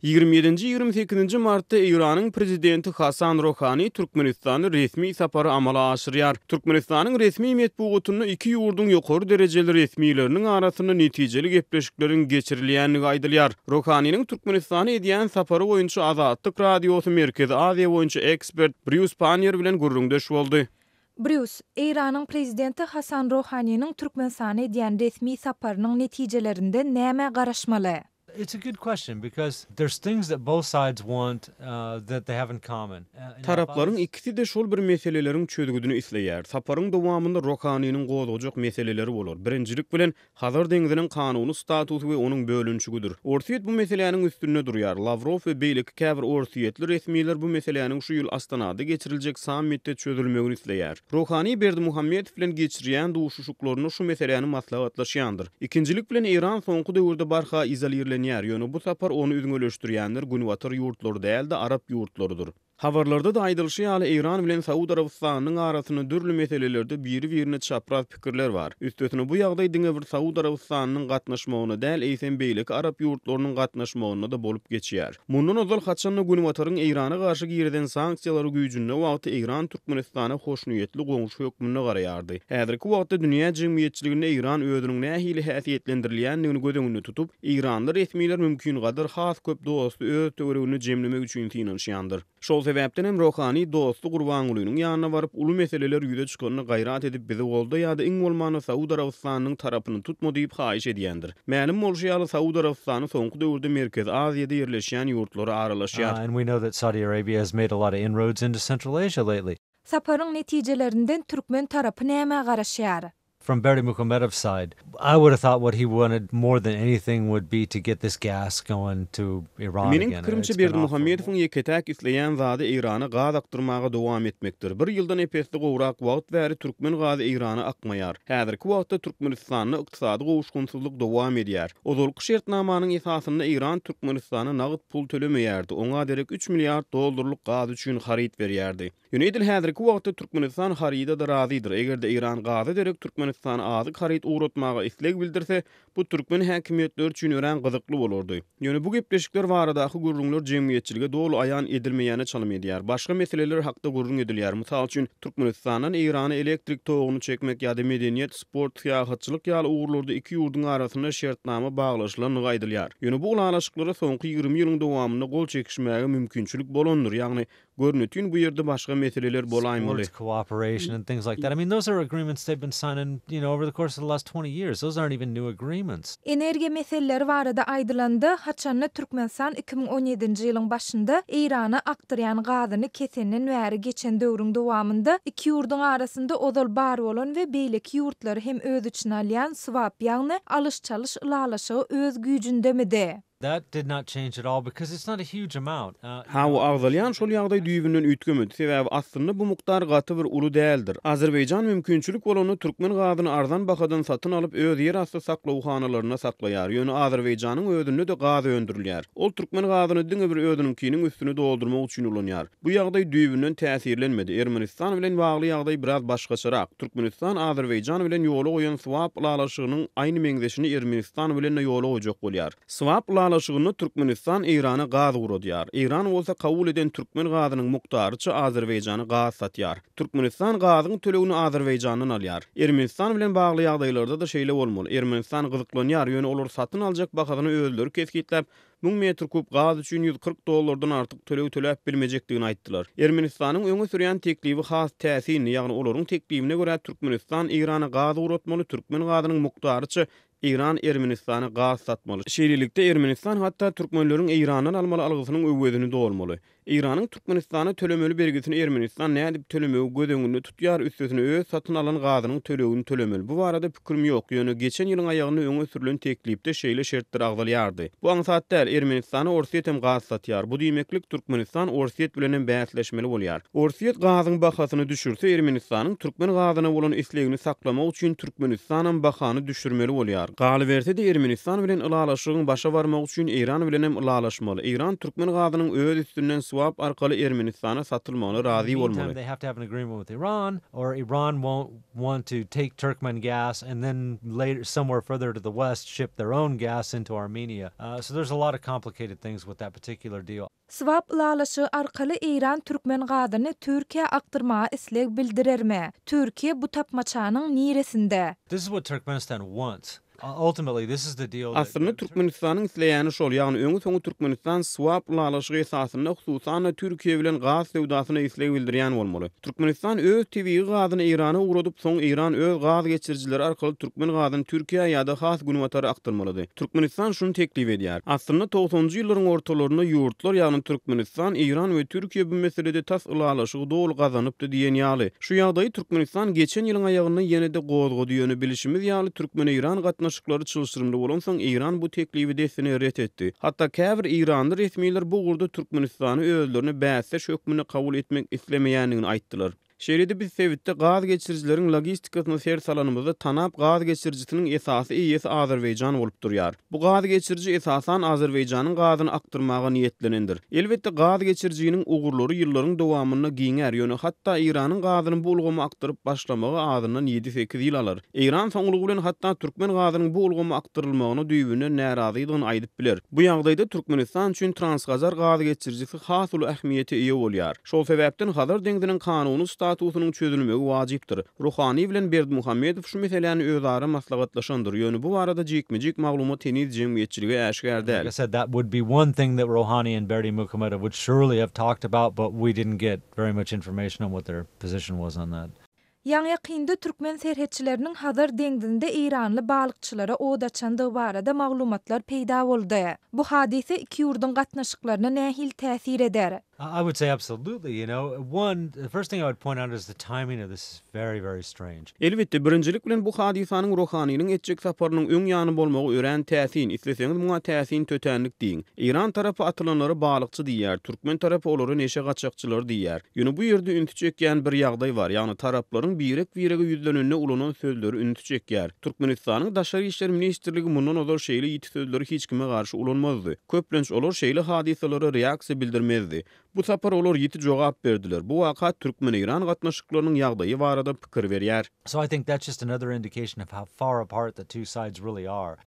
27-nji, 28-nji martda Eýranyň Prezidenti Hasan Rohani Türkmenistana resmi sapary amala aşyrýar. Türkmenistanyň resmi metbugatynda iki ýurduň ýokary derejeli resmileriniň arasynda netijeli gepleşikleriň geçirilýändigi aýdylýar. Rohaniniň Türkmenistana edýän sapary boýunça Azatlyk Radiosy Merkezi Aziýa boýunça ekspert Brýus Panniýer bilen gürrüňdeş boldy. Brýus, Eýranyň Prezidenti Hasan Rohaniniň Türkmenistana edýän resmi saparynyň netijelerinden nämä garaşmaly? It's a good question because there's things that both sides want that they have in common. Taraplaryň ikisi-de şol bir meseleleriň çözgüdini isleýär. Saparyň dowamynda Rohaniniň gozgajak meseleleri bolar. Birinjilik bilen, Hazar deňziniň kanuny statusy we onuň bölünişigidir. Orsýet bu meseläniň üstünde durýar. Lawrow we beýleki käbir orsýetli resmiler bu meseläniň şu ýyl Astanada geçiriljek sammitde çözülmegini isleýär. Rohani Berdimuhamedow bilen geçirýän duşuşyklarynda şu meseläni maslahatlaşýandyr. Ikinjilik bilen Eýran soňky döwürde barha izolirlenýär, ýöne bu sapar ony üzňeleşdirýänler günbatar ýurtlary däl-de arap ýurtlarydyr. Habarlarda-da aýdylyşy ýaly Eýran bilen Saud Arabystanynyň arasynda dürli meselelerde biri-birine çapraz pikirler bar. Üstesine bu ýagdaý diňe bir Saud Arabystanynyň gatnaşmagynda däl eýsem beýleki arap ýurtlarynyň gatnaşmagynda-da bolup geçýär. Mundan ozal haçanda Günbataryň Eýrana garşy girizen sanksiýalary güýjünde wagty Eýran Türkmenistana hoşniýetli goňşy hökmünde garaýardy. Häzirki wagtda dünýä jemgyýetçiliginde Eýran özüniň nähili häsiýetlendirilýändigini göz öňünde tutup, eýranly resmiler mümkingadar has köp dosty öz töwereginde jemlemek üçin synanyşýandyr. Şol sebäpden hem Rohani dosty Gurbangulynyň ýanyna baryp, uly meseleler ýüze çykanda gaýrat edip bizi golda ýa-da iň bolmanda Saud Arabystanynyň tarapyny tutma diýip haýyş edýändir. Mälim bolşy ýaly, Saud Arabystany soňky döwürde Merkezi Aziýada ýerleşýän ýurtlara aralaşýar. And we know that Saudi Arabia has made a lot of inroads into Central Asia lately. Saparyň netijelerinden türkmen tarapy nämä garaşýar? From Berdimuhamedow's side, I would have thought what he wanted more than anything would be to get this gas going to Iran Meniň again. pikirimçe, It's been off for Berdimuhamedowyň ýeke-täk isleýän zady Eýrana gaz akdyrmaga dowam etmekdir. Bir ýyldan ep-esli gowrak wagt bäri türkmen gazy Eýrana akmaýar. Häzirki wagtda Türkmenistanda ykdysady gowuşgynsyzlyk dowam edýär. Ozalky şertnamanyň esasynda Eýran Türkmenistana nagt pul tölemeýärdi, oňa derek üç milliard dollarlyk gaz üçin haryt berýärdi. Ýöne edil häzirki wagtda Türkmenistan haryda-da razydyr. Eger-de Eýran gaza derek Türkmenistana azyk haryt ugratmaga isleg bildirse, bu türkmen häkimiýetleri üçin örän gyzykly bolardy. Ýöne bu gepleşikler baradaky gürrüňler jemgyýetçilige doly aýan edilmeýäne çalym edýär. Başga meseleler hakda gürrüň edilýär. Mysal üçin, Türkmenistandan Eýrana elektrik toguny çekmek ýa-da medeniýet, sport, syýahatçylyk ýaly ugurlarda iki ýurduň arasynda şertnama baglaşylandygy aýdylýar. Ýöne bu ylalaşyklara soňky 20 ýylyň dowamynda gol çekişmäge mümkinçilik bolandyr, ýagny Görnetin bu ýerde başga meseleler bolaýmaly. Sports cooperation and things like that. I mean those are agreements they've been signing, you know, over the course of the last 20 years. Those aren't even new agreements. Energiýa meseleleri barada aýdylanda, haçanda Türkmenistan 2017-nji ýylyň başynda Eýrana akdyrýan gazyny kesenden bäri geçen döwrüň dowamynda iki ýurduň arasynda ozal bar bolan we beýleki ýurtlary hem öz içine alýan swap, ýagny alyş-çalyş ylalaşygy öz güýjündemidi? That did not change at all because it's not a huge amount. Hawa, agzalýan şol ýagdaý düýbünden üýtgemedi, sebäbi aslynda bu mukdar gaty bir uly däldir. Azerbaýjan mümkinçilik bolanda türkmen gazyny arzan bahadan satyn alyp, öz ýerasty saklawhanalarynda saklaýar. Ýöne Azerbaýjanyň özünde-de gaz öndürilýär. Ol türkmen gazyny diňe bir özüniňkiniň üstüni doldurmak üçin ulanýar. Bu ýagdaý düýbünden täsirlenmedi. Ermenistan bilen bagly ýagdaý biraz başgaçarak. Türkmenistan Azerbaýjan bilen ýola goýan swap ylalaşygynyň aýny meňzeşini Ermenistan bilen-de ýola goýjak bolýar. Swap ylalaşygynda Türkmenistan Eýrana gaz ugradýar. Eýran bolsa kabul eden türkmen gazynyň mukdaryça Azerbaýjana gaz satýar. Türkmenistan gazyň tölegini Azerbaýjandan alýar. Ermenistan bilen bagly ýagdaýlarda-da şeýle bolmaly. Ermenistan gyzyklanýar, ýöne olar satyn aljak bahasyny özleri kesgitläp, 1000 metr kub gaz üçin 140 dollardan artyk töleg töläp bilmejekdigini aýtdylar. Ermenistanyň öňe sürýän teklibi has täsindi, ýagny olaryň teklibine görä Türkmenistan Eýrana gaz ugratmaly, türkmen gazynyň mukdaryça Eýran Ermenistana gaz satmaly. Şeýlelikde Ermenistan hatda türkmenleriň Eýrandan almaly algysynyň öwezini dolmaly. Eýranyň Türkmenistana tölemeli bergisini Ermenistan nädip tölemegi göz öňünde tutýar, üstesine öz satyn alan gazynyň tölegini tölemeli. Bu barada pikirim ýok, ýöne geçen ýylyň aýagynda öňe sürlen teklipde şeýle şertler agzalýardy. Bu aňsat däl, Ermenistana Orsýet hem gaz satýar. Bu diýmeklik, Türkmenistan Orsýet bilen hem bäsleşmeli bolýar. Orsýet gazyň bahasyny düşürse, Ermenistanyň türkmen gazyna bolan islegini saklamak üçin Türkmenistanam bahany düşürmeli bolýar. durýar. Galyberse-de, Ermenistan bilen ylalaşygyň başa barmagy üçin Eýran bilenem ylalaşmaly. Eýran türkmen gazynyň öz üstünden swap arkaly Ermenistana satylmagyna razy bolmaly. Want to take Turkmen gas and then later somewhere further to the west ship their own gas into Armenia. So there's a lot of complicated things with that particular deal. Swap ylalaşygy arkaly Eýran türkmen gazyny Türkiýä akdyrmaga isleg bildirermi? Türkiýe bu tapmaçanyň niresinde? This is what Turkmenistan wants. Ultimately this is the deal that. Aslynda Türkmenistanyň isleýäni şol, ýagny öňi-soňy Türkmenistan swap ylalaşygy esasynda hususan-da Türkiýe bilen gaz söwdasyna isleg bildirýän bolmaly. Türkmenistan öz tebigy gazyny Eýrana ugradyp, soň Eýran öz gaz geçirijileri arkaly türkmen gazyny Türkiýä ýa-da has günbatara akdyrmalydy. Türkmenistan şuny teklip edýär. Aslynda togsanynjy ýyllaryň ortalarynda ýurtlar, ýagny Türkmenistan, Eýran we Türkiýe bu meselede tas ylalaşygy doly gazanypdy diýen ýaly. Şu ýagdaýy Türkmenistan geçen ýylyň aýagynda ýene-de gozgady, ýöne bilşimiz ýaly türkmen-eýran gatnaşyklary çylşyrymly bolansoň Eýran bu teklibi dessine ret etdi. Hatda käbir eýranly resmiler bu ugurda Türkmenistany özlerine bäsdeş hökmünde kabul etmek islemeýändigini aýtdylar. Şeýle-de biz sebitde gaz geçirijileriň logistikasyna ser salanymyzda TANAP gaz geçirijisiniň esasy eýesi Azerbaýjan bolup durýar. Bu gaz geçiriji esasan Azerbaýjanyň gazyny akdyrmaga niýetlenendir. Elbetde gaz geçirijiniň ugurlary ýyllaryň dowamynda giňär, ýöne hatda Eýranyň gazyny bu ulgama akdyryp başlamagy azyndan ýedi-sekiz ýyl alar. Eýran soňlugy bilen hatda türkmen gazynyň bu ulgama akdyrylmagyna düýbünden närazydygyny aýdyp biler. Bu ýagdaýda Türkmenistan üçin Transhazar gaz geçirijisi has uly ähmiýete eýe bolýar. Şol sebäpden Hazar deňziniň kanuny statusynyň çözülmegi wajypdyr. Ruhani bilen Berdimuhamedow şu meseläni özara maslahatlaşandyr, ýöne bu barada jikme-jik maglumat heniz jemgyýetçilige äşgär däl. Like I said, that would be one thing that Rouhani and Berdimuhamedow would surely have talked about, but we didn't get very much information on what their position was on that. Ýaňy-ýakynda türkmen serhetçileriniň Hazar deňzinde eýranly balykçylara od açandygy barada maglumatlar peýda boldy. Bu hadysa iki ýurduň gatnaşyklaryna nähili täsir eder? I would say absolutely, you know, one, the first thing I would point out is the timing of this is very, very strange. Elbetde, birinjilik bilen bu hadysanyň Rohanynyň etjek saparynyň öň ýany bolmagy örän täsin, isleseňiz muňa täsin tötänlik diýiň. Eýran tarapy atylanlara balykçy diýýär, türkmen tarapy olara neşe gaçakçylary diýýär. Ýöne bu ýerde ünsi çekýän bir ýagdaý bar, ýagny taraplaryň birek-birege ýüzlenende ulanan sözleri ünsi çekýär. Türkmenistanyň Daşary işler ministrligi mundan ozal şeýle ýiti sözleri hiç kime garşy ulanmazdy. Köplenç olar şeýle hadysalara reaksiýa bildirmezdi. Bu sapar olar ýiti jogap berdiler. Bu waka türkmen-eýran gatnaşyklarynyň ýagdaýy barada pikir berýär. So I think that's just another indication of how far apart the two sides really are.